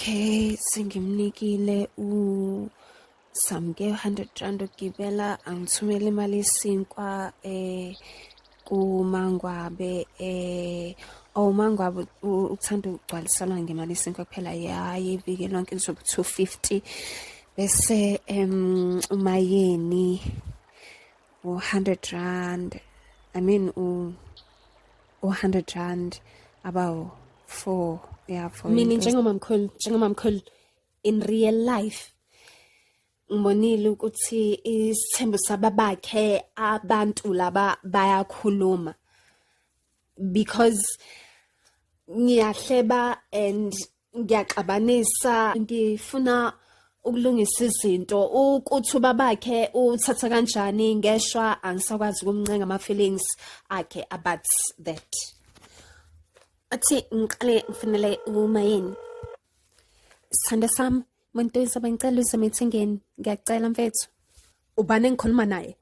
Okay, sengimnikile u Samke R100 ukugibela, angithumele imali yesinkwa kuMangwabe. Oh, uMangwabe uthanda ukugcwaliselwa ngemali yesinkwa kuphela, yayi iviki lonke lizoba 250. Bese uMayeni u-R100, I mean u-R100 abawu 4, yeah, for Mina into. Njengomamkhulu in real life, ngibonile ukuthi isithembu sababakhe, abantu laba bayakhuluma because ngiyahleba and ngiyaxabanisa, ngifuna ukulungisa izinto. Ukuthi ubabakhe uthatha kanjani, ngeshwa angisakwazi ukumncenga ama-feelings akhe about that. Athi ngiqale ngifunele uMayeni. Sithanda sami, muntu, ngicela uze mithingeni, ngiyacela mfethu. Ubani engikhuluma naye?